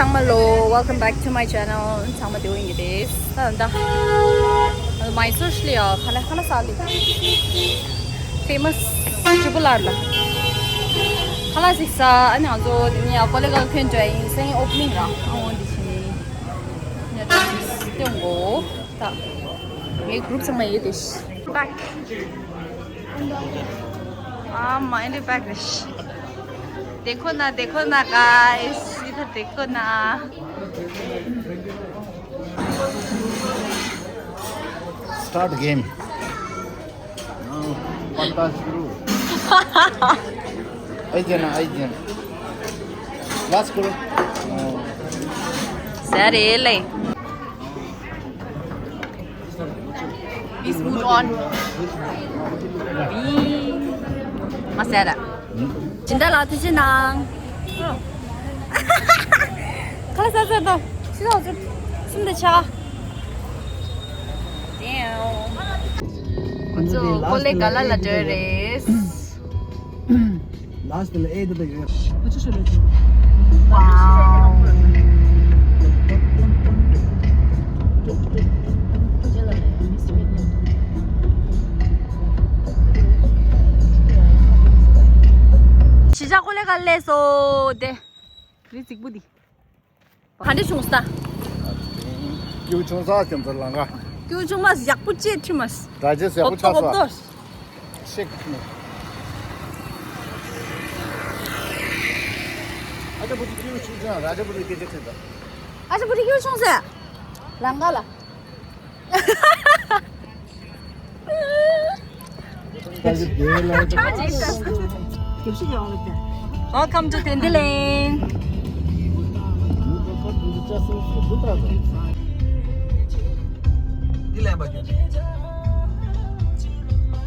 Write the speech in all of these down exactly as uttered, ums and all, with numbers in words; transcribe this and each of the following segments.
ཚང་མ་ལོ། Welcome back to my channel. ཚང་མ་བདེ་པོ་ཡིན་གྱི་རེད། ད་ད་མའི་སུར་ལི་ཡ་ཁ་ལ་ཁ་ལ་ས་ལི་ཕེ་མ་སི་ཊི་བུ་ལར་ལ་ཁ་ལ་ཟིག་ས། ཨ་ནི་ང་ཚོ་དེ་ནས་ཀོ་ལེ་གལ་ཁོན་ཅོ་ཡིན་སེང་ཨོ་པ་ནིང་ར། ཨ་འོ་འདི་ཕྱིན་ནས་ཉ་ཏོ་སི་སྟོན་གོ། ད་ངའི་གུ་རུབ་ཚང་མ་ཡོད་དེ། Back. हाँ, mind back rush. देखो ना, देखो ना गाइस, इधर देखो ना। Start game. पत्ता शुरू। आई जाना, आई जाना। लास्ट करो। सर, ये ले। Please move on. ཨི། མ་ཟེར། སྦྱིན་བདག་ལགས་ཐུགས་རྗེ་གནང་། ཁ་ལག་ཟ་ཟ་དང་། ཕྱི་ལོགས་ཚུར་གསུམ་དང་ཆ། ང་ཚོ་ཀོ་ལེ་གལ་ལ་འགྲོ་རེད། Last ལ་ཨེ་དེ་དེ་ཡོད། Wow. གཞིས་ཆགས་ཀོ་ལེ་གལ་ལ་སླེབས་སོང་། དེ་རི་རྫིག་པོ་འདི། ག་འདྲ་བྱུང་ས། སྐྱིད་པོ་བྱུང་ས། ཁྱོད་ཚོ་ལང་ག་སྐྱིད་པོ་བྱུང་མ་ཡག་པོ་བྱས་ཐུབ་མ། ར་ཇེ་ཡག་པོ་ཆགས་ས། ཤེག་ནི། ཨ་ཅག་བུ་ཅི་སྐྱིད་པོ་བྱུང་ས། ར་ཇེ་བུ་ཅི་སྐད་ཆ་དྲིས་ད། ཨ་ཅག་བུ་ཅི་སྐྱིད་པོ་བྱུང་ས། ལང་ག་ལ། Welcome to Tendiling.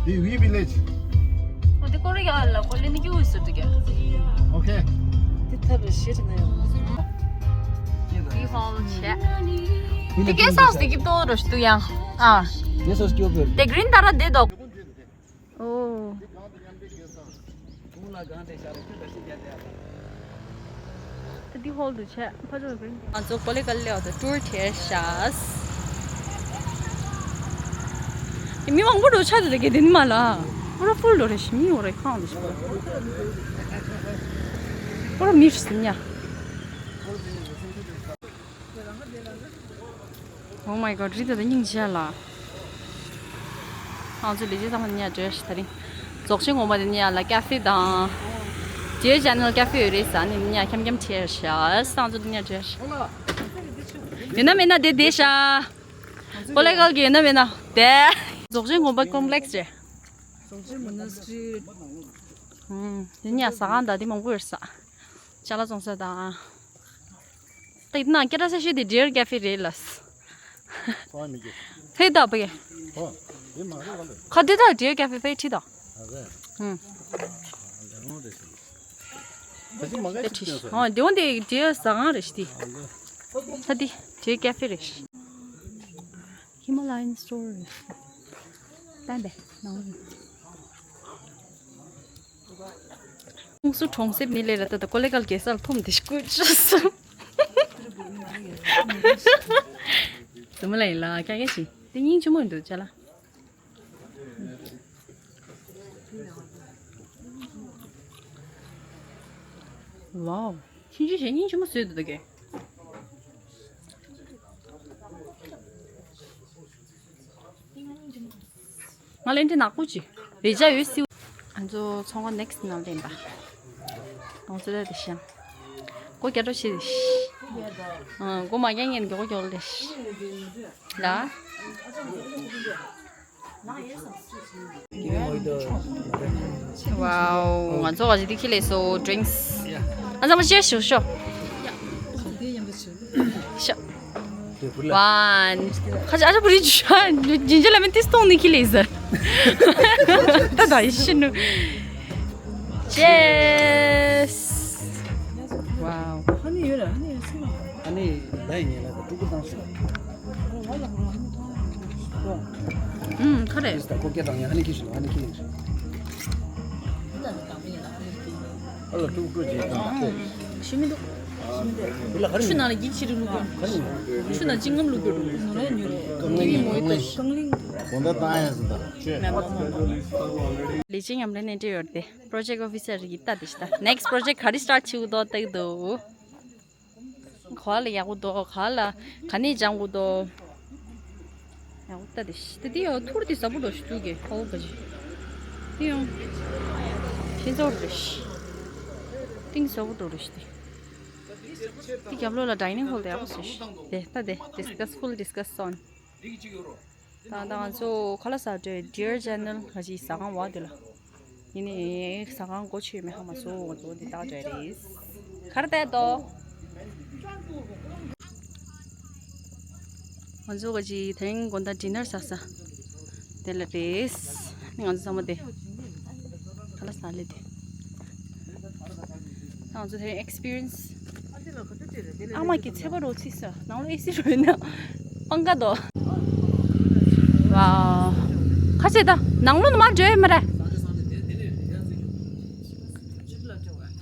This village. འོ་དེ་ཀོ་རི་ཡ་ལ་ཀོ་ལེ་ནི་ཀྱུ་སུ་དུ་ག Okay. དེ་ཐབས་ཤེས་ནས། དེ་ཧོལ་ཆེ། དེ་གེ་སའུ་སི་དེ་སྐྱིད་པོ་རོ་ཞིག་འདུག་ཡང་། ཨ། གེ་སའུ་སི་སྐྱིད་པོ་རེད། དེ་གི་རིན་ཏཱ་ར་དེ་འདུག་ཨོ། ད་འདི་ཧོལ་དུ་ཆེ་ཕ་ཆོས་བེང་། ང་ཚོ་ཀོ་ལེ་གལ་ལ་ཡོད་དུ་ཊུར་བྱས་ཤག་དེ་མི་མང་པོ་འགྲོ་ཆགས་འདུག་དེ་གེ་དེ་ནི་མ་ལ། ཨོ་ར་ཕུལ་འགྲོ་རེ་ཞིག་མི་ཡོང་རེ་ཁང་འདུག་ཞིག་ཨོ་ར་མི་ཞིག་ཟིན་ཡ། Oh my god, རི་ད་ད་སྙིང་རྗེ་ལ། ང་ཚོ་ལས་བྱེད་ཚང་མ་ཉ་བྲེལ་ཞིག་ད་རིང་། རྫོགས་ཆེན་དགོན་པ་དེ་ཉ་ལ་ཀ་ཧྥེ་དང་། ཇེ་ཅན་ནལ་ཀ་ཧྥེ་ཡོད་རེད་ཟ་ནས་ཉ་འཁྱམ་འཁྱམ་བྱས་ཤག་ང་ཚོ་ཉ་བྲེལ་ཞིག་ཡོད་ན་མེད་ན་དེ་བསྡད་ཤག་ཀོ་ལེ་གལ་གྱི་ཡོད་ན་མེད་ན་དེ། རྫོགས་ཆེན་དགོན་པ་ཀོམ་པ་ལེགས་རེད། རྫོགས་ཆེན་མོ་ན་སི་ཊི་རི། ཨུམ། དེ་ཉ་ཟ་ཁང་ད་དེ་མང་པོ་ཡོད་ས། ཅ་ལག་བཙོང་ས་དང་། ད་ཡིན་ན་སྐད་གྲགས་ཆེ་ཤོས་དེ་ཌི་ཡར་ཀ་ཧྥེ་རེད་ལ། ཧེ་ད་བུ་གེ། ཁ་དེ་ད་ཌི་ཡར་ཀ་ཧྥེ་ཕེ་ཁྲིད་དང་། ཧུམ། ཧོ་དེ་འོན་ཏེ་ཌི་ཡར་ཟ་ཁང་རེད་ཤི་དེ། ད་དེ་ཌི་ཡར་ཀ་ཧྥེ་རེད་ཤི། Himalayan story. ད་འདི་ནང་། ཁོང་སུ་གྲོང་གསེབ་ནི་ལས་ར་ད་ད་ཀོ་ལེ་གལ་གེ་སར་ཐོམ་དེ་ཤི་ཀུ་ཅི་སུ། དུ་མ་ལ་ཡིན་ལ་ཀྱ་ཀྱ་ཞིག་དེ་སྙིང་ཆུ་མོ་ཡིན་འདུག་ཅ་ལ། Wow. ཁྱིམ་ཆུ་ཞིག་སྙིང་ཆུ་མོ་བཟོས་འདུག་ད་གེ། ང་ལན་ཏི་ནག་པོ་ཅི། རེ་ཅག་ཡོད་སི། ང་ཚོ་ཚོང་ཁང་ནེག་སི་ནང་ལེན་པ། ང་ཚོ་ད་དེ་ཤང་། སྒོ་རྒྱ་འགྲོ་ཤི། ཨ། སྒོ་མ་རྒྱ་ངན་གྱི་སྒོ་རྒྱོག་ལེ་ཤི། ལ། Wow, ང་ཚོ་ག་ཅི་དེ་ཁྱི་ལས་སོ་drinks. ཨ་ཙམ་ཤེར་ཞུ་ཤོ། ཤོ། One. ཁ་ཅི་ཨ་ཅག་བུ་རི་ཇུ་ཤ་ཇིན་ཇི་ལ་མེན་ཏིས་ཏོང་ནི་ཁྱི་ལས་ཟེར། ད་ད་ཡི་ཤི་ནུ། Cheers. Wow. ཧ་ནི་ཡོད་ར་ཧ་ནི་ཡོད་སི་མ། ཨ་ནི་ད་ཡིན་ངེས་ལ་ཀྲུ་གུ་བཏང་ཤོག་ཨུམ། ཁ་རེད། ད་ཀོ་ཀེ་དང་ཡང་ཨ་ནི་ཁྱི་ཤི་ཨ་ནི་ཁྱི་ལས་ཤི། ཨ་ལ་ཀྲུ་གུ་ཀྲུ་ཇི་དང་ཁྱི། ཤི་མི་འདུག་ཆུ་ནང་ལ་འགྱིག་ཆེ་རིགས་བླུགས་དགོས། ཆུ་ནང་ཅིང་ངམ་བླུགས་དགོས། ཉོ་རེ་ཉོ་རེ། ཀི་ཝི་མོ་ཧི་ཏོ། རྐང་གླིང་། དགོང་དག་བཏང་ཡ་ཟིན་ད། མེད་མ་མ་མ། ལི་ཅིང་ཡམ་རེ་ནས་འདྲེ་ཡོད་དེ། པྲོ་ཇེཀ་ཨོ་ཕི་སར་རིག་ད་དེ་ཤི་ད། ནེག་སི་པྲོ་ཇེཀ་ག་རེ་སི་ཊར་ཊི་བྱེད་དགོས་དོ་བལྟ་གི་འདུག་ག་ལ་ཡག་པོ་འདུག་ག་ལ་ག་ནས་སྦྱང་དགོས་འདུག་ཡག་པོ་ལྟ་དེ་ཤི། དེ་དེ་ཡང་ཐུར་དེ་ཟབ་པོ་འགྲོ་ཤི་ཐུག་གེ་ཧོ་ག་ཅི། དེ་ཡང་ཁྱེད་ཚོར་རེ་ཤི། ཏིང་ཟབ་པོ་འགྲོ་རེ་ཤི་དེ། དེ་རྒྱབ་ལོགས་ལ་ཌའི་ནིང་ཧོལ་དེ་ཡག་པོ་སོ་ཤི། དེ་ལྟ་དེ་ཌིས་ཀ་སི་ཕུལ་ཌིས་ཀ་སི་སོན། ད་ད་ང་ཚོ་ཁ་ལ་ས་འདྲེ་ཌི་ཡར་ཅེ་ནལ་ག་ཅི་ཟ་ཁང་བ་དེ་ལ། ཡིན་ནའི་ཟ་ཁང་སྒོ་ཕྱེ་མེད་ཧ་མ་སོ་ང་ཚོ་འདི་དག་འདྲ་རེད། ག་རེ་བལྟས་དོ། ང་ཚོ་ག་ཅི་དེ་རིང་དགོང་དག་ཌི་ནར་ཟ་ས་དེ་ལ་རེད། ང་ཚོ་ཚང་མ་དེ་ཁ་ལ་ས་ལེ་དེ། ང་ཚོ་དེ་རིང་ཨེག་སི་པི་རི་ཡན་སི། ཨ་མ་གི་ཚེ་བ་རོ་ཚིག་ས་ནང་ལོ་ཨེ་སི་རོ་ཡིན་ན་སྤང་ཀ་དོ། ཝའོ། ཁ་ཤས་ད་ནང་ལོ་ནི་མ་འགྲོ་ཡ་མ་རེད།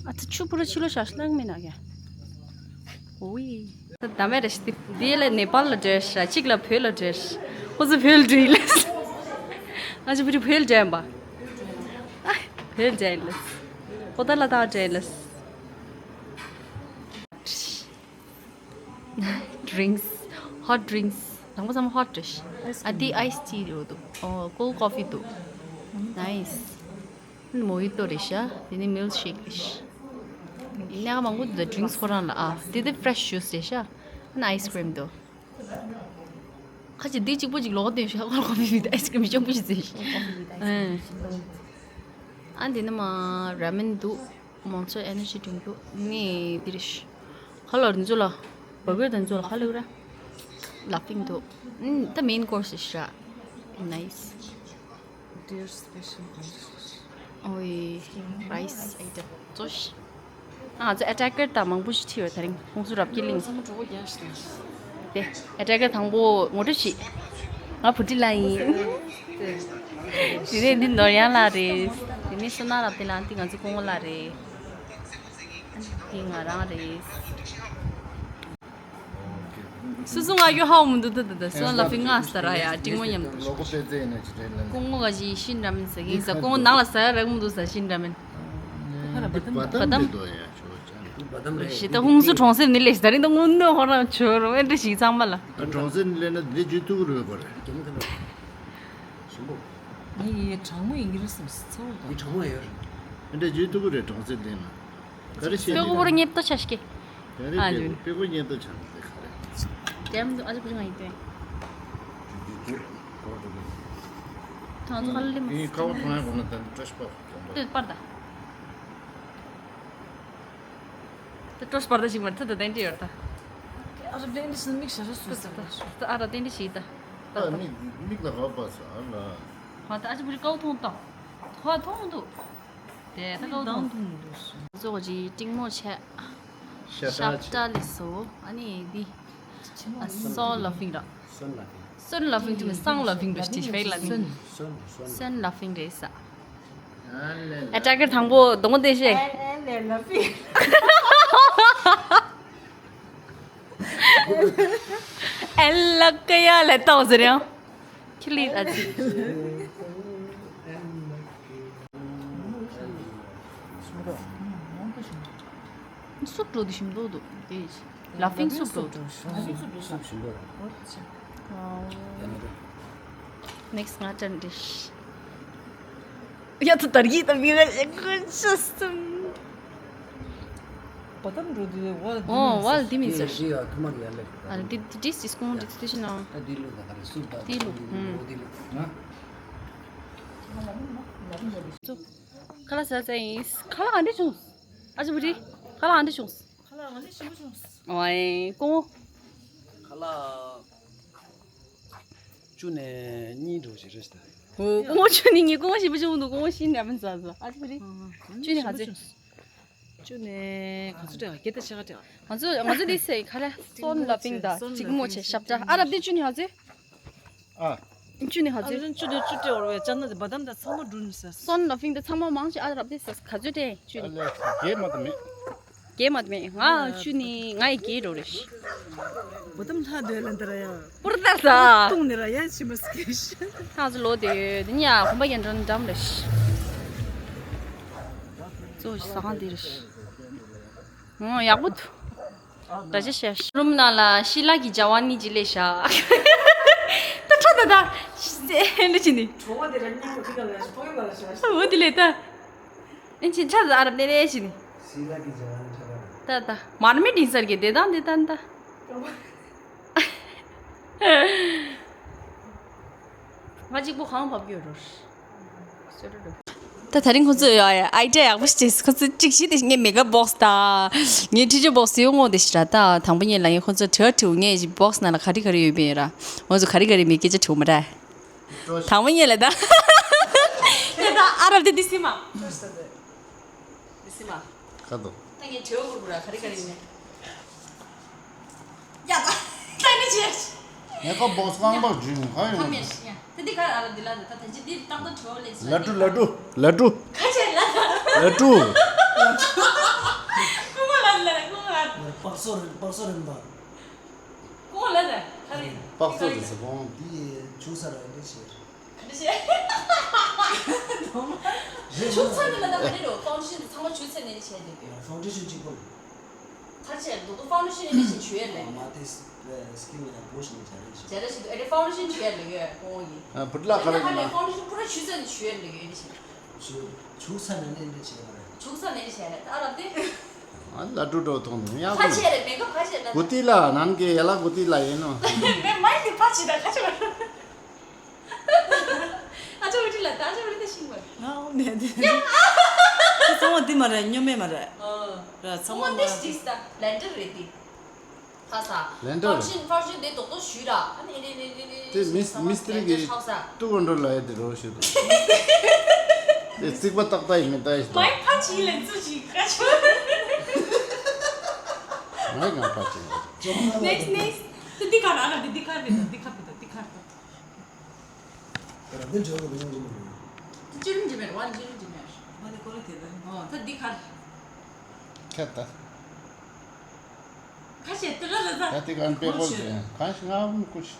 ཨ་ཙི་ཆུ་པུ་ར་ཕྱི་ལོ་ཞག་ཤི་ལང་མེད་ན་ཀྱ། ཨོའི། ད་མེད་རེ་ཤི་འདི་ལ་ནེ་པཱལ་ལ་འགྲོ་ཤ་གཅིག་ལ་བོད་ལ་འགྲོ་ཤ། ཁོ་ཚོ་བོད་ལ་འགྲོ་ཡི་ལས། ང་ཚོ་བོད་ལ་འགྲོ་ཡིན་པ། བོད་ལ་འགྲོ་ཡི་ལས། ཁོ་ད་ལ་ད་འགྲོ་ཡི་ལས། Drinks, hot drinks. དང་པོ་ཚང་མ་ཧོ་ཊི་རེད། ཨ་དེ་ཨའི་སི་ཊི་རེད་འདུག་ཨོ་ཀོལ་ཀོ་ཕི་འདུག་ནའིས། མོ་ཧི་ཏོ་རེད་ཤག་དེ་ནི་མིལ་ཤེག་རེད་ཤག་གནས་མང་པོ་འདུག་ད་ཌི་རིང་སི་ཁོ་རང་ལ་ཨ་དེ་དེ་ཕི་རེ་ཤི་ཇུ་སི་རེད་ཤག་ཨ་ནི་ཨའི་སི་ཀི་རིམ་འདུག་ཁ་ཅིག་འདི་གཅིག་པོ་གཅིག་ལོག་བསྟན་ཤག་ཀོལ་ཀོ་ཕི་དེ་ཨའི་སི་ཀི་རིམ་ཅུང་པོ་ཞིག་རྩེ་ཤག་ཨ་འདི་ནི་མ་ར་མེན་འདུག་མང་ཚོགས་ཨེ་ནར་ཇི་སྒྲིང་རྒྱུ་ནི་འདི་རེད་ཤག་ག་ལ་ར་འཛུལ་ལ་བ་གོས་དང་འཛུལ་ལ་ག་ལ་ར་ལ་ཕིང་འདུག་ད་མེན་ཀོར་སི་ཤག་ནའིས། Dear special conversation. ཨོའི། རའི་སི་ཨའི་ཊེམ་ཙོ་ཤི། ང་ཚོ་ཨེ་ཊེ་ཀར་དང་མང་པོ་ཞིག་ཁྲིད་ཡོད་ད་རིང་ཁོང་ཚོ་རབ་ཀྱི་གླིང་། ཚང་མ་གྲོགས་པོ་རྒྱག་ཤི་ད། དེ་ཨེ་ཊེ་ཀར་དང་པོ་ངོ་སྤྲོད་བྱེད། ང་བུ་ཁྲིད་ལགས་ཡིན། དེ་ནས་འདི་ནོར་གཡང་ལགས་རེད། དེ་ནས་བསོད་ནམས་རབ་བརྟན་ལགས། འདི་ང་ཚོ་སྐུ་ངོ་ལགས་རེད། འདི་ང་རང་རེད། སུ་སུ་ང་ཡོ་ཧའོ་མུ་འདུག་ད་ད་ད་སོ་ལ་ཕི་ང་སྟ་ར་ཡ་ཏིང་མོ་ཉམས། ལོ་གོ་པེ་ཙེ་ནས་ཅི་རེད་ལ། སྐུ་ངོ་ག་ཞིག་ཤིན་ར་མིན་ཟ་གིན་ཟ། སྐུ་ངོ་ནང་ལ་ཟ་ཡ་རག་མུ་འདུག་ཟ་ཤིན་ར་མིན། བ་དམ་བ་དམ་རེད་དོ་ཡ་ཆོ་ཅང་། བ་དམ་རེད། ཞེ་ད་ཧུང་སུ་གྲོང་གསེབ་ནི་ལས་ད་རིང་ད་དངོས་གནས་ཧོ་རང་ཆོ་རོ་ཨེ་འདྲ་ཞིག་ཚང་མ་ལ། གྲོང་གསེབ་ནི་ལས་ན་འདི་ཇུས་ཐུག་རུ་གོ་རེད། ངས་ཡི་གྲང་མོ་ཡིན་གྱི་རེད་བསམ་སི་ཚོ་དང་། ཡི་གྲང་མོ་ཡོད་རེད། ཨེ་འདྲ་ཇུས་ཐུག་རེད་གྲོང་གསེབ་ནི་ལ། ག་རེ་བཤད་པེ་གོ་བོར་ཉེབ་ཏོ་ཆ་ཤི་ཀེ། ག་རེ་ཨ་བཤད་ཡོད། པེ་གོ་ཉེབ་ཏོ་ཆ་ནི་ག་རེ། ཏེམ་དུ་ཨ་ཅི་པུ་ང་ཡི་ཏེ། ཐང་ཚོ་ཁ་ལི་མ། ཨེ་ཁ་བོ་ཐང་ཡ་གོ་ན་ད་ཏྲ་ཤ་པ། ཏེ་པར་ད། ཏེ་ཏྲོ་ཤ་པར་ད་ཞིག་མ་ཐ་ད་ཏན་ཏི་ཡོར་ད། ཨ་ར་ཏན་ཏི་སི་མིག་ཤ་ར་སུ་ས་ད། ཨ་ར་ཏན་ཏི་ཞིག་ད། ད་མིག་མིག་ལ་ག་པ་ས་ཨ་ལ། ཧ་ད་ཨ་ཅི་པུ་རི་ཀའོ་ཐོང་ད། ཧ་ཐོང་འདུག་དེ་ད་ཀའོ་ཐོང་། ཙོག་ཅིག་ཏིང་མོ་ཆེ། ཤ་ཤ་ཏྲ་ལི་སོ། ཨ་ནི་འདི། ཨ་སོ་ལ་ཕིང་ར། སོན་ལ་ཕིང་། སོན་ལ་ཕིང་དུ་མི་སང་ལ་ཕིང་ར་སྟི་ཕེ་ལ་ནི། སོན་སོན་སོན། སོན་ལ་ཕིང་རེད་ས། ཨ་ལེ་ལ། ཨེ་ཊེ་ཀར་དང་པོ་གདོང་པ་བསྟན་ཤེས། ཨེ་ལེ་ལ་ཕིང་། ཨེ་ལ་ཀ་ཡ་ལེ་ཏོག་ཟེར་ཡང་། ཁི་ལི་ཨ་ཙི། སུབ་འགྲོ་དུ་ཞིམ་འདུག་འདུག་དེ། ལ་ཕིང་སུབ་འགྲོ་དུ། ནེག་སི་ང་ཏན་ཌིཤ། ཡ་ཐུ་དར་གྱིས་དང་མི་ང་ཞེ་ཁོ་ཆུ་སུམ། བ་དམ་འགྲོ་དུས་ཝལ་འདི་ཨོ་མིན་ཝལ་འདི་མིན་ཟེར། ཨ་ལ་འདི་འདི་ཏིས་ཏིས་ཀོང་འདི་ཏིས་ཏིས་ན། ད་འདི་ལུག་ད་ག་རེ་སུབ་ད་འདི་ལུག་ཧུམ། འདི་ལུག་ན། ཁ་ལག་ཟ་ཟ་ཡིན། ཁ་ལག་ག་འདྲ་བྱུང་། ཨ་ཅི་བུ་རི། ཁ་ལག་ག་འདྲ་བྱུང་། ཁ་ལག་ང་ལ་ཞིམ་པོ་བྱུང་། ཨོའི་ཀོང་། ཁ་ལག་བཅུ་ནས་གཉིས་འགྲོ་ཞིག་རེད་ད། ཧོ་ཀོང་བཅུ་ནས་གཉིས། ཀོང་ཞིམ་པོ་བྱུང་འདུག་ཀོང་ཤིན་ནས་མིན་ཟ་ཟ། ཨ་ཅི་བུ་རི། བཅུ་ནས་ག་ཚོད། བཅུ་ནས་ག་ཚོད་སྤྲད་ག་སྐད་ད་ཆ་ག་སྤྲད་ག་ང་ཚོ་ང་ཚོ་འདི་སེ་ཁ་ལ་སོན་ལ་ཕིང་ད་ཅིག་མོ་ཆེ་ཤབ་ད་ཨ་རབ་འདི་བཅུ་ནས་ག་ཚོད། ཨ། བཅུ་ནི་ཧ་ཨ་ཙི། ལན་བཅུ་དེ་བཅུ་སྤྲད་བར་བའི་ཅ་ན་དེ་བ་དམ་དང་ཚང་མ་བསྒྲུན་ཟེར། སོན་ལ་ཕིང་དེ་ཚང་མ་མང་ཆེ་ཨ་རབ་དེ་ཟེར་ག་ཚོད་སྤྲད་བཅུ་ཨ་ནི། ལས་རྒྱས་མ་དང་མེད། རྒྱས་མ་མེད། ང་ཆུ་ནི་ང་ཡི་རྒྱས་འགྲོ་རེ་ཤི། བོ་དམ་ལྷ་འདོད་ལ་འདི་ར་ཡ། པུར་ད་ས། ཏུང་ནི་ར་ཡ་ཆི་མ་སྐྱེ་ཤི། ཐང་ཚོ་ལོ་དེ་ཡོད་དེ་ནི་ཡ་གོམ་པ་ཡན་འགྲོ་ནི་འགྲམ་རེ་ཤི། གཙོ་ཞིག་ས་ཁང་དེ་རེ་ཤི། ཨོ་ཡག་པོ་འདུག་ད་ཅི་བྱ་ཤི་རུམ་ནང་ལ་ཤི་ལ་གི་ཇ་བ་ནི་ཇི་ལེ་ཤ། ད་ཁྲ་ད་ད་ལུ་ཅི་ནི། གྲོ་བ་དེ་ར་ཉིན་མོ་དེ་ག་ལ་ཤ་ཕོ་ཡོད་པ་ལ་ཤ་ཤ། འོ་དེ་ལེ་ད། ཨེ་ཆི་ཆ་ཟ་ཨ་རབ་ནེ་རེ་ཆི་ནི། སི་ལ་གི་ཇ་ལ་ཆ་ལ། ད་ད་མར་མེ་དིང་སར་གི་དེ་དང་དེ་དང་ད། ང་གཅིག་པོ་གང་བབ་ཡོད་རོ། ད་དེ་རིང་ཁོ་ཚོས་ཡ་ཡ་ཨའི་ཌི་ཡ་ཡག་པོ་ཞིག་བྱས། ཁོ་ཚོས་གཅིག་བྱས་ཏེ་ངས་མེ་ཀབ་བོག་སི་དང་ངས་ཊི་ཇར་བོག་སི་ཡོང་ངོ་དེ་ཞིག་ར། ད་དང་པོ་ཉིད་ལ་ངས་ཁོ་ཚོ་དྲི་བ་དྲིས། ངས་བོག་སི་ནང་ལ་ག་རེ་ག་རེ་ཡོད་པ་ཡིན་ར། ང་ཚོ་ག་རེ་ག་རེ་མེད་སྐད་ཆ་དྲིས་མ་ར། དང་པོ་ཉིད་ལ་ད། ཡ་ད་ཨ་རབ་དེ་དེ་སི་མ། དེ་སི་མ། ཁ་དོ། ད་ངས་དྲི་བ་བསྐུར་དགོས་ར། ག་རེ་ག་རེ་ཡིན་ནས། ཡ་ད། ད་ནི་ཆེ། ངས་ཁ་བོག་སི་རྐང་པར་འཇུས་ནས་ག་ཡོང་། ད་མེད་ཡ། ད་འདི་ག་རེ་ཨ་རབ་འདི་ལ་ད་ད་ད་ཅི་འདི་ཏག་ཏག་དྲི་བ་ལས་ལ་ཀྲུ་ལ་ཀྲུ་ལ་ཀྲུ། ཁ་ཆེ་ལ་ད། ལ་ཀྲུ། ཀུ་མ་ལ་ལ་ཀུ་མ་ལ། པག་སོ་རིན་པག་སོ་རིན་པ། ཀོང་ལ་ད་ག་རེ། པག་སོ་རེད་ཟེར་ཀོང་། འདི་ཡི་ཆུ་ས་ར་འདི་ཆེ། ག་འདྲ་བྱས། ཆུ་ཚ་ནི་ལ་ད་ག་རེ་རོ། ཕའུན་ཌེ་ཤན་དེ་ཚང་མ་ཆུ་ཚ་ནས་བྱས་འདུག་གི། ཕའུན་ཌེ་ཤན་གཅིག་པོ། ཁ་ཆེ་འདུག་གོ། ཕའུན་ཌེ་ཤན་ནི་ནི་ཆེ་ཆུ་ཡར་ལས། མ་དེ་སི་ཀིན་ལ་བོ་ཤིན་ཆ་རེ་ཆེ། ཆ་རེ་ཆེ་འདུག་ཨེ་རེ་ཕའུན་ཌེ་ཤན་ཆུ་ཡར་ལས་ཡོད་ཀོང་ཡི། ཨ་བུ་ལ་ག་རེ་ཡིན་ན། ཕའུན་ཌེ་ཤན་པུ་ར་ཆུ་ཚ་ནས་ཆུ་ཡར་ལས་ཡོད་ནི་ཆེ། ཆུ་ཆུ་ས་ནས་ནི་འདི་བྱས་པ་རེད། ཆུ་ས་ནས་བྱས་རེད། ད་རབ་དེ། ཨ་ལ་ཀྲུ་ཀྲོ་ཐོང་དུ་ཡག་ཁ་ཆེ་རེད། མེ་ཀབ་ཁ་ཆེ་རེད། གུ་ཏི་ལ་ནང་གི་ཡ་ལ་གུ་ཏི་ལ་ཡིན་ནོ། མེ་མ་ཡི་ཕ་ཆི་ད་ཁ་ཆེ་བ། ཨ་ཅོ་བི་ཏི་ལ་ད་ཨ་ཅོ་བི་ཏི་ཤིང་བ། ང་ཨོ་མེད་དེ། ཚང་མ་འདི་མ་རེད། སྨྱོན་མེད་མ་རེད། ཨ་ར་ཚང་མ་ཨོ་དེ་ཤི་ཏིག་ད་ལན་ཏར་རེད་དེ། ཧ་ས། ལན་ཏར། ཕར་ཕྱིན་ཕར་ཕྱིན་དེ་རྡོག་རྡོག་ཞུས་ར། ཨ་ནི་ཨེ་ནི་ནི་ནི་ནི་དེ་མིས་མིས་ཏྲི་གི་ཏུ་གོ་འགྲོ་ལ་ཡ་དེ་རོ་ཞུ་དུ། དེ་རྩིག་པ་ཏག་ཏག་ཡིན་མིན་ལྟ་ཡི་ལྟ། མའི་ཕ་ཆི་ལེན་ཚུ་ཞིག་ག་ཆུ། མའི་ང་ཕ་ཆི་ལེན། ནེགསི་ནེགསི། དེ་འདི་ག་ར་ལ་འདི་འདི་ག་རེད་འདི་ག་རེད་འདི་ག་རེད། རང་དོན་བྱེད་དགོས་པའི་སྙིང་རྗེ་མ་རེད། ཅི་རིམ་གྱི་མེད་རེད་བ། ཅི་རིམ་གྱི་མེད་རེད། ང་ནི་ཀོ་ལི་དེ་ལ། ཨོ་ད་འདི་ག་རེད། ཁྱད་ད། ཁ་ཤས་དེ་ལ་རེད་ད། ད་དེ་གང་པེ་ཀོལ་དེ་གང་ཞིག་ང་མི་ཀུ་ཤི།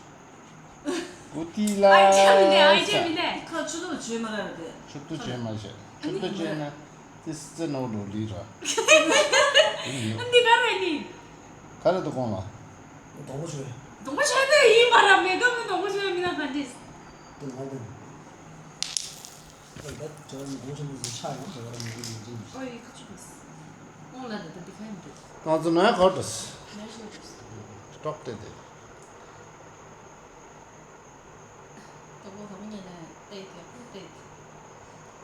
ཀུ་ཏི་ལ། ཨའི་ཅེ་མི་ནས་ཨའི་ཅེ་མི་ནས། ཁ་ཆུ་ལོ་བྱོས་མ་ར་རེད། ཆུ་ཏུ་བྱོས་མ་བྱས། ཆུ་ཏུ་བྱོས་ན་དེ་སི་ཙི་ནོ་ལོ་ལི་ར། འདི་ག་རེད་ནི། ག་རེ་འདུག་གོང་ལ། སྡོང་པོ་བྱོས། སྡོང་པོ་བྱོས་ཏེ་ཡིན་པ་ར། མེ་ཀབ་ནི་སྡོང་པོ་བྱོས་མི་ན་ག་འདྲིས། དེ་ལ་དེ། ཨོ་ད་ཇོ་ནི་སྡོང་པོ་བྱོས་མི་ཆ་ཡང་ཁ་བ་ར་མི་འདུག་ཡིན་ཅིང་། ཨོ་ཡི་ཁ་ཆུ་དུས། ཁོང་ལ་དེ་ད་འདི་ཁ་ཡིན་འདུག་ང་ཚོ་ནོའི་གོ་ཏོ་སི། ནོའི་གོ་ཏོ་སི། སྟོག་སྟེ་དེ། སྟོག་པོ་ག་མི་ཉན་ལ་ཏེ་ཀྱ་ཀུ་ཏེ།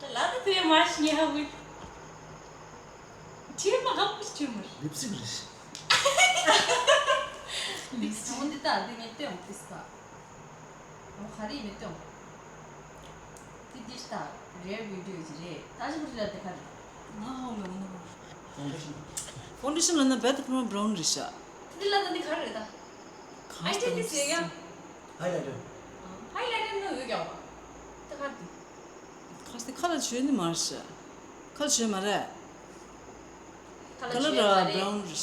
ད་ལ་ད་དེ་མ་ཤི་ཉེ་ཧ་བུ། ཁྱེད་མ་ག་པུ་ཆུ་མར། ལིབ་སི་ཀི་རེད། ལིབ་སི་ཀི་འོ་འདི་ད་འདི་ངས་སྟོན་འོང་ཏིས་ད། འོ་ག་རེ་མི་སྟོན་འོང་། འདི་འདི་ད་རེར་བི་ཌིའོ་ཅིག་རེད། ད་ཅི་པུ་ལ་འདི་ག་རེད། ང་ཧོ་ལ་མི་ནོ། ཕའུན་ཌེ་ཤན། ཕའུན་ཌེ་ཤན་ལ་ན་བེད་ཁོ་རང་བྷ་རའུན་རེད་ཤག་འདི་ལ་ད་འདི་ག་རེད་ད། གང་ཨའི་ཊི་ལྟར་ཨའི་ཊི་ཟེར་ཡ། ཧའི་ལའི་ཊར། ཧའི་ལའི་ཊར་ནི་འོད་རྒྱག་པ། ད་ག་དེ། ཁ་སི་ཁ་ལ་བྱོས་ནི་མ་རེད་ཤག་ཁ་ལ་བྱོས་མ་རེད། ཁ་ལ་ཁ་ལ་བྱོས་ར་མ་རེད། བྷ་རའུན་རེད།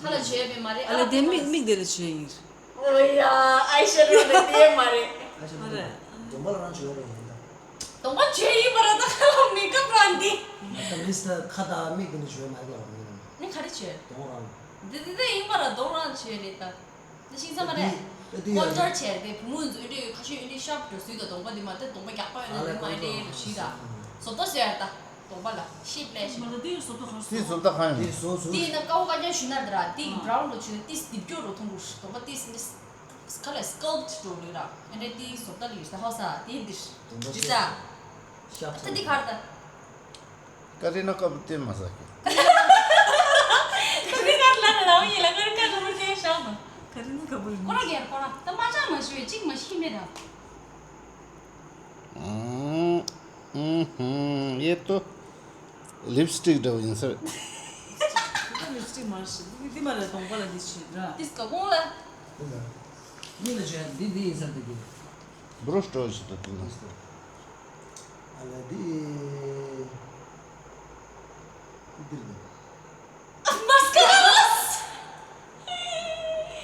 ཁ་ལ་བྱོས་པའི་མ་རེད། ཨ་ལ་དེ་མིག་མིག་དེ་ལ་བྱོས་ཡིན། ཨོ་ཡ་ཨའི་ཤེ་རོ་ལ་དེ་མ་རེད། མ་རེད། གདོང་པ་ལ་རང་བྱོས་ར་ཡིན་ད། གདོང་པ་བྱོས་ཡིན་པ་ར་ད་ཁ་ལ་མེ་ཀབ་ར་འདི། ད་མིས་ད་ཁ་དང་མིག་དེ་ནི་བྱོས་མ་རེད་ལ་མིན། ནི་ག་རེ་བྱོས། གདོང་རང་། འདི་འདི་འདི་ཡིན་པ་ར་གདོང་རང་བྱོས་རེད་ད། ད་ཤིང་ཚ་མ་རེད། ཨ་དེ་ཀོན་ཊོར་བྱས་ཏེ་བུ་མོ་ཚོ་ཨེ་འདྲས་ཁ་ཤས་ཨེ་འདྲས་ཤར་པ་འགྲོ་སྲིད་དོ། གདོང་པ་འདི་མ་ད་གདོང་པ་རྒྱག་པ་ཡོད་ན་འདི་མ་ཨེ་འདྲས་རུ་ཤི་ད། བཟོ་ལྟ་བཟོས་ཡ་ད། གདོང་པ་ལ་ཤིབ་ལས་ཤིག་མ་ད་དེ་བཟོ་ལྟ་ག་རེ་དེ་བཟོ་བཟོ་དེ་ན་ཀའོ་ཀ་ཀྱང་ཞུ་ན་དེ་ར་དེ་གི་བྷ་རའུན་རུ་ཆུ་ན་ཏིས་དིབ་སྐྱོ་རུ་མཐོང་རུ་གདོང་པ་ཏིས་ནི་ཁ་ལ་སི་ཀལ་པ་འགྲོ་རུ་ར། ཨེ་འདྲས་དེ་བཟོ་ལྟ་ལ་ཡོད་ས་ཧོ་ས་དེ་འདིར་གདོང་པ་ཇི་ས་ཤ་ཤ་ད་དེ་ག་རེ་ད། ཀ་རི་ན་ཀ་པུ་ཏེ་མ་ཟ་ཀི། ཀ་རི་ན་ལ་ལ་ལ་ཡེ་ལ་ཀ་རི་ན་ཀ་པུ་ཏེ་ཤ་མ། ཀ་རི་ན་ཀ་པུ་རི། ཀོ་ར་གེར་ཀོ་ར་ད་མ་ཅང་མ་ཞུ་ཅིག་མ་ཤི་མེད་ད། ཨུམ་ཨུམ་ཧུམ་ཡེ་ཏོ། ལིབ་སི་ཊིག་འདྲ་བོ་ཡིན་ས་རེད། ད་ལིབ་སི་ཊིག་མ་ཤི་འདི་འདི་མ་རེད། གདོང་པ་ལ་འདི་ཤི་ར། ཏིས་ཀ་ཀོང་ལ། མི་ལ་ཅན་འདི་འདི་ཡིན་ས་རེད་ཀི། བུ་རུ་སྤྲོ་ཞིག་ཏུ་དུ་ནས། ཨ་ལ་འདི་འདིར་འདུག་ཨ་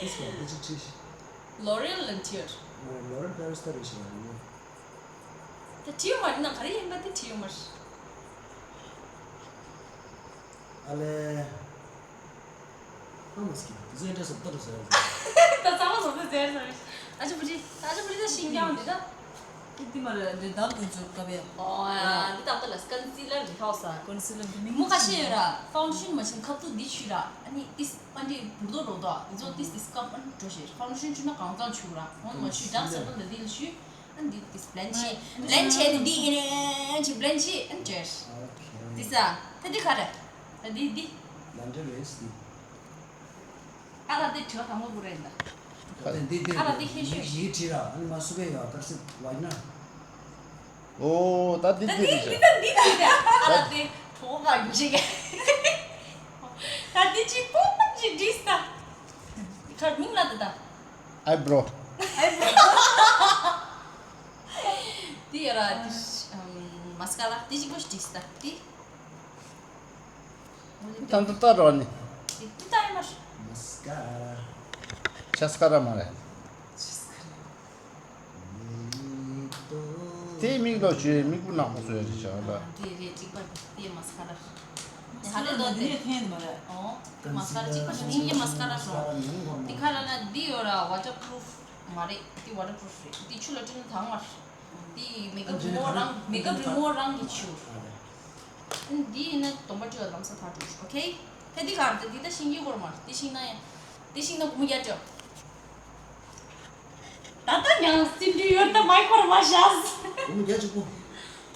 ཨེ་སི་ཀ་ད་ཅིག་ཅིག་ལོ་རེལ་ལ་ཁྲིད་ཡོད། ལོ་རེལ་པེ་རི་སི་ད་རེད་ཤག་ཡ། ད་ཁྲིད་ཡོད་མ་རེད་ན་ག་རེ་ཡིན་པ་དེ་ཁྲིད་ཡོད་མ་རེད། ཨ་ལེ། ཨ་མ་སི་ཀི་ཟེར་འདྲ་སོ་ཏོ་ཟེར། ད་ཚང་མ་སོ་ཏོ་ཟེར་ཟེར། ཨ་ཅོ་བུ་ཅི། ཨ་ཅོ་བུ་ཅི་ད་ཤིང་རྐྱང་འདི་ད། འདི་མ་རེད། འདི་འདམ་དུ་འཇུག་སྐབས་ཡ། ཨོ་ཡ། འདི་ད་ལྟ་ལ་ཀོན་སི་ལར་འདི་ཧའོ་ས། ཀོན་སི་ལར་འདི་མིང་མོ་ཁ་ཤས་ཡོད་ར། ཕའུན་ཌེ་ཤན་མ་བྱིན་ཁབ་ཏུ་འདི་ཆུ་ར། ཨ་ནི་ཏིས་ཨ་འདི་བུར་དོ་རོ་དོ་འདི་ཚོ་ཏིས་ཏིས་སྐབས་ཨ་འགྲོ་ཤེས། ཕའུན་ཌེ་ཤན་ཆུ་ན་གང་ཚང་ཆུ་ར། ཧོན་མ་ཆུ་ཌག་སར་ཀལ་འདི་ལ་ཆུ། ཨ་འདི་ཏིས་བླེན་ཆི་བླེན་ཆི་འདི་ཨིན་ཆི་བླེན་ཆི་ཨ་ཅེར། ཏིས་ཨ་ད་འདི་ག་རེ། ད་འདི་འདི། ལན་ཏེ་རེས་འདི། ཨ་ལ་དེ་དྲི་བ་དང་པོ་བུ་རེད་ད། ཨ་ལ་དེ་ཁྱེད་ཤོད། ཡིག་བྲིས་ར། ཨ་ནི་མ་སུ་གེ་ཡ་ཀར་སི་བ་ན། ཨོ་ད་འདི་ད་འདི་འདི་རེད་ཤག་འདི་ད་འདི་ད་འདི་ད། ཨ་ལ་དེ་གྲོགས་ག་རྒྱུ་ཞིག་ད་འདི་ཅིག་པོ་པོ་ཅིག་བྲིས་ད། ཁར་མིང་ལ་དེ་ད། ཨའི་བྲོ། ཨའི་བྲོ། འདི་ཡ་ར་འདི་མ་སི་ཀ་ར་འདི་ཅིག་པོ་ཞིག་བྲིས་ད་འདི། ད་ད་ད་རོ་ནི། ཏི་ཏི་ཏ་ཡི་མ་ཤི། མ་སི་ཀ་ར། ཆ་སི་ཀ་ར་མ་རེད། དེའི་མིང་ལོ་ཞུས་མིག་བུ་ནག་པོ་བཟོས་རེད་བྱ་ལ། དེ་རེད་གཅིག་པ་དེ་མ་སི་ཀ་ར། ཧ་ལས་དོ་དེ། ཨོ། དེ་མ་སི་ཀ་ར་གཅིག་པ་ཞིག་ཡིན་གྱི་མ་སི་ཀ་ར་སོང་། དེ་ཁ་ལ་ན་འདི་ཡོད་ར། ཝ་ཊར་པུ་རུ་ཕུ་མ་རེད། དེ་ཝ་ཊར་པུ་རུ་ཕུ་རེད། དེ་ཆུ་ལ་བཀྲུས་ན་དྭངས་མ་རེད། འདི་མེག་ཨབ་རི་མོ་ཝར་རང་མེག་ཨབ་རི་མོ་ཝར་རང་གི་ཆུ། འདི་ཡིན་ན་སྡོམ་པ་བྲི་བ་ལམ་སང་ཕར་འགྲོ། ཨོ་ཁེ། ད་འདི་ག་རེ་འདི་ད་ཤིང་གི་སྐོར་མ་འདི་ཤིང་ན་ཡང་འདི་ཤིང་ན་སྒོར་མོ་བརྒྱ་སྤྲད། ད་ལྟ་ཡང་སིན་ཌི་ཡོད་ད་མའི་སྐོར་མ་བཞག་སྒོར་མོ་བརྒྱ་གཅིག་པོ།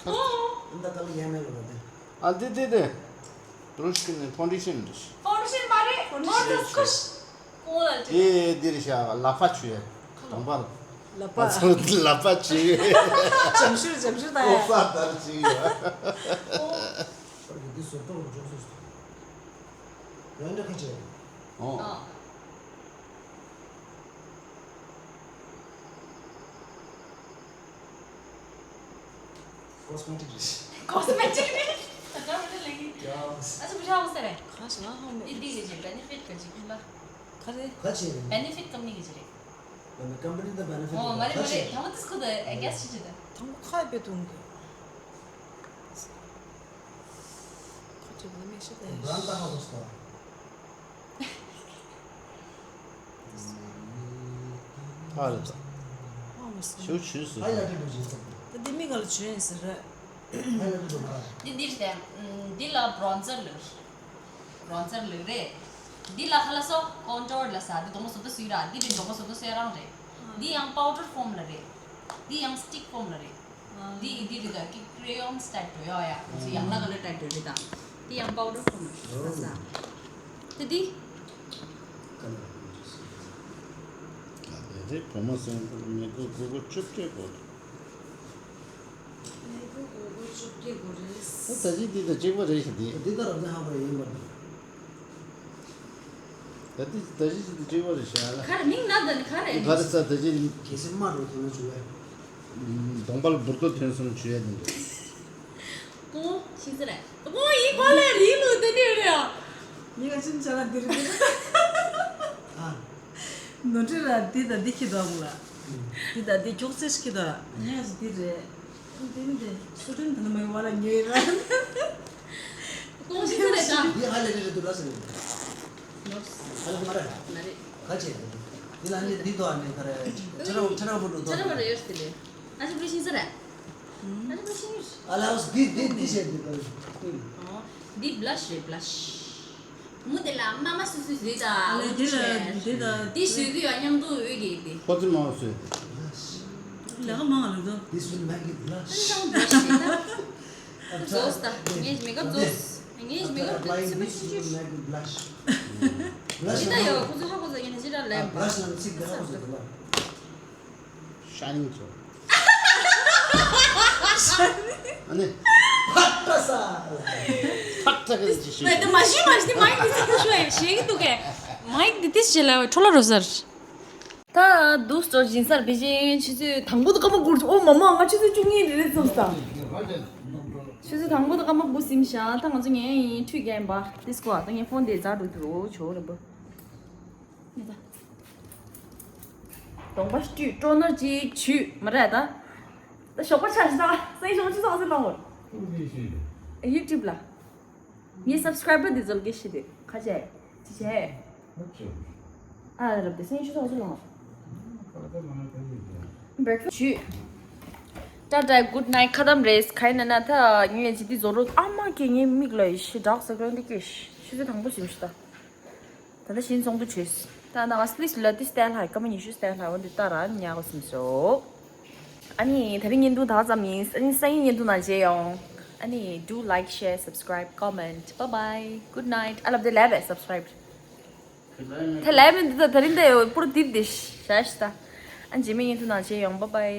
ཨོ། འདི་ད་ལ་ཡན་མེད་རེད་པ་དེ། ཨ་འདི་འདི་འདི། ཏུ་རུ་ཤི་ནི་ཕོན་ཌེ་ཤན་འདི། ཕོན་ཌེ་ཤན་མ་རེད། ཕོན་ཌེ་ཤན། ཁོང་ལ་དེ་འདིར་བཞག་ལ་ཕ་ཆུ་ཡ། དང་པ་ལ་ལ་ཕ། ལ་ཕ་ཆུ་ཡ། འཇམ་ཤུར་འཇམ་ཤུར་ད་ཡ། ཨོ་ས་དར་ཆུ་ཡ། ཨོ། ཨ་རེ་འདི་སོ་ཏོག་འཇོག་སོ་སོ། ཡང་འདྲ་ཁ་ཆེ། ཨོ། ཨ། ཀོ་སི་མེ་ཊིག་རེད། ཀོ་སི་མེ་ཊིག་རེད། ད་ལྟ་མི་འདྲ་ལེགས་ཀྱི། ཡ། ཨ་ཙི་བུ་ཤ་ཧོ་སེ་རེད། ཁ་ཤ་ཧོ་མེ། འདི་འདི་རེད་ཅེ་བེ་ནེ་ཕིཊ་ག་ཅིག་ཁུ་ལ། ག་རེ། ག་ཅིག་རེད། བེ་ནེ་ཕིཊ་ཀམ་པ་ནི་ག་ཅིག་རེད། བེ་ནེ་ཀམ་པ་ནི་དང་བེ་ནེ་ཕིཊ། ཨོ་མ་རེད་མ་རེད། དང་པོ་དིས་ཁུ་དང་ཨེ་གེ་སི་ཅི་ཅི་དང་། དང་པོ་ཁ་པེ་ཏུང་གི། ཁ་ཅིག་བེ་ནེ་ཕིཊ་དང་། བྷ་རན་ད་ཧ་གོ་སི་ད། ཨ་རེད་ད། ཞུ་ཆུ་སུ། ཨ་ཡ་དེ་འགྲོ་བཞིན་ཚར། ད་འདི་མི་ག་ལ་ཆུ་ཡིན་ཟེར་རེད། ཨ་ཡ་དེ་འགྲོ་མ། འདི་འདིར་བསྟན། འདི་ལ་བྷོན་སར་ལབ། བྷོན་སར་ལབ་རེད། འདི་ལ་ཧ་ལ་སོ་ཀོན་ཊོར་ལ་ས་འདི་གདོང་པ་བཟོ་ལྟ་སུ་ཡིན་ར། འདི་འདི་གདོང་པ་བཟོ་ལྟ་སུ་ཡ་རང་རེད། འདི་ཡང་པའུ་ཌར་ཕོམ་ལ་རེད། འདི་ཡང་སི་ཊིག་ཕོམ་ལ་རེད། འདི་ཡི་འདི་རི་དང་ཀི་ཀྲེ་ཡོན་སི་ཊའིབ་འགྲོ་ཡོད་ཡ། ཡང་ན་ག་ལེར་ཊའིབ་འགྲོ་རེད་དང་། འདི་ཡང་པའུ་ཌར་ཕོམ་ལ་རེད། ད་ས། དེ་འདི། ད་དེ་རེད་བུ་མོ་སེང་མི་གོ་དགུ་དགུ་བཅུ་བཅུ་གོ། མི་གོ་དགུ་དགུ་བཅུ་བཅུ་གོ་རེད། ད་ད་ཅི་འདི་དང་གཅིག་པ་རེད་ཤག་འདི། འདི་ད་རབ་ཙམ་ཧ་གོ་ཡིན་པ། ད་ལྟ་ད་ཅི་ཅི་ཏུ་སྤྲེལ་བ་རེད་ཤག་ལ། ག་རེ་མིང་ན་ད་ནི་ག་རེ། ག་རེ་ས་ད་ཅི། གལ་སྲིད་དམར་རུ་ཐོན་ན་བྱུང་བས། གདོང་པ་ལ་འབུར་ཏོ་ཐོན་སོང་བྱུང་ཡ་དེ་འདྲ། ཀོང་ཤིང་ས་རེད། ཀོང་ཡིན་གོ་ལེ་རིང་ལུགས་དེ་འདྲ་རེད་ཨ། ཉི་ག་ཅིན་ཆ་ལ་འདིར་འདིར། ཨ། ནོར་འཁྲུལ་ར་འདི་དང་འདི་ཁྱི་དོག་ལ། འདི་དང་འདི་ཁྱོག་ཚེས་ཁྱི་དོག་ཉག་ཅིག་འདི་རེད། འདི་ནི་འདི་སུ་ཏན་ད་ནི་མ་ཡི་བ་ལ་ཉེ་ར། ཀོང་ཤིང་ས་རེད་ད། འདི་ཧ་ལས་རེད་རེད་འདུག་ལ་ཟེར། ནོར། ཧ་ལས་མ་རེད། མ་རེད། ག་བྱེད། འདི་ལ་ནི་འདི་དོ་ཨ་ནི་ག་རེ། ཁྲ་ར་ཁྲ་ར་བུ་འགྲོ་དོ། ཁྲ་ར་བུ་རེ་ཡོད་སི་ལེ། ཨ་ཅི་བུ་ཤིང་ས་རེད། ཨ་ཅི་བུ་ཤིང་ཡོད། ཨ་ལ་ཨོ་སི་འདི་འདི་འདི་བྱེད་འདི་དོ། ཨོ། འདི་བྷི་ལ་ཤི་རེད་བྷི་ལ་ཤི། མུ་དེ་ལ་མ་མ་སུ་སུ་ཟོས་ད། ཨ་ལེ་འདི་ལ་འདི་ད། འདི་ཟོས་དུས་ཡང་མཉམ་དུ་འོད་ཀྱི་འདི། ཁོ་ཚོ་མང་བ་ཟོས། ལས་ཀ་མང་ང་ལ་དོ། This will make it blush. ཨ་ནི་ད་བྷི་ལ་ཤི་ད། ཁོ་ཚོ་ད་ངས་མེ་ཀབ་བཟོས། ངས་མེ་ཀབ་བཟོས་ཚིམ་པ་ཆུང་ཆུང་། Blush. Blush. འདི་ད་ཡོད་ཁོ་ཚོ་ཧ་གོ་ས་ངས་ནི་ཅི་ད་ལས། Blush ལ་ཚིག་འདི་ཧ་གོ་ས་འདི་ལ། ཤ་ནིང་ཚོ། ཨ་ནི། ཕག་ཏྲ་ས། ཕག་ཏྲ་གི་ཅི་ཤེས། མ་ཤི་མ་ཤི་མ་ཡིན་ཤེས་ཀྱི་འདུག་གས། མ་ཡིན་འདི་ཤེས་ལ་འཕྲོ་ལ་རོ་ཟེར། ད་འདུག་སྤྲོ་སྦྱིན་སར་བི་ཞིང་ཆུ་ཚོད་དང་པོ་དུ་སྐར་མ་དགུ་རུ། ཨོ་མ་མ་ང་ཆུ་ཚོད་བཅུ་གཉིས་རེ་རེ་ཙམ་ས། ཆུ་ཚོད་དང་པོ་དུ་སྐར་མ་དགུ་ཟིན་ཤག་ད་ང་ཚོ་ངའི་ཡིན་འཕྲུལ་རྒྱན་པ་དིས་ཀོ་ཨ། ད་ངའི་ཕོན་དེ་རྫ་འགྲོ་དུ་རོ་ཆོ་རེ་འབུ། ངེ་ད། གདོང་པ་བཀྲུས། ཊོ་ནར་ཅིག་བྱུགས། མ་རེད་ད། ད་ཞོགས་པ་ཆ་ཞིག་ད། སང་ཉིན་ཞོགས་པ་ཆུ་ཚོད་ག་ཚོད་ལངས་དགོས། ཡུ་ཊུབ་ལ། ངའི་སབ་སི་ཀ་རའི་བར་འདི་ཚོ་ལ་སྐད་ཆ་དེ་ཁ་ཆེ། ཅི་བྱས། ཨ་རབ་དེ་སང་ཉིན་ཆུ་ཚོད་ག་ཚོད་ལངས། བྷེ་རེག་ཕ་སི་ཊི་བྱུས། ཊ་ཊ། གུཌ་ནའིཊ། ཁ་དམ་རེད། ག་ཡིན་ན་ན་ད་ངས་ཇི་ལྟར་བཟོ་རོགས། ཨ་མ་ཀྱེ་ངའི་མིག་ལ་ཡི་ཤི་དྲག་ཟེར་གོ་འདི་ཀྱེ་ཤི་ཚོད་དང་པོ་ཞིག་ཤི་ད། ད་ལྟ་བཞིན་ཚོང་དུ་བྱོས། ད་ང་སི་ལིས་ལ་ཏི་སྟེ་ལྷ་སྐར་མ་ཉི་ཤུ་སྟེ་ལྷ་འོན་ཏེ་ལྟ་ར་ཉག་གོ་སིམ་སོ། ཨ་ནི་དེ་རིང་བརྙན་ཐུང་ད་ཙམ་ཡིན། ཨ་ནི་སང་ཉིན་བརྙན་ཐུང་ནང་མཇལ་ཡོང་། ཨ་ནི་do like, share, subscribe, comment. Bye bye, good night. ཨ་ལབ་དེ་ལབ་པས་སབ་སི་ཀ་རའིབ། དེ་ལབ་མི་འདུག་ད་དེ་རིང་དེ་པུར་དིབ་དེ་ཤ་ཤ་ད། ཨ་རྗེས་མའི་བརྙན་ཐུང་ནང་མཇལ་ཡོང་། Bye bye.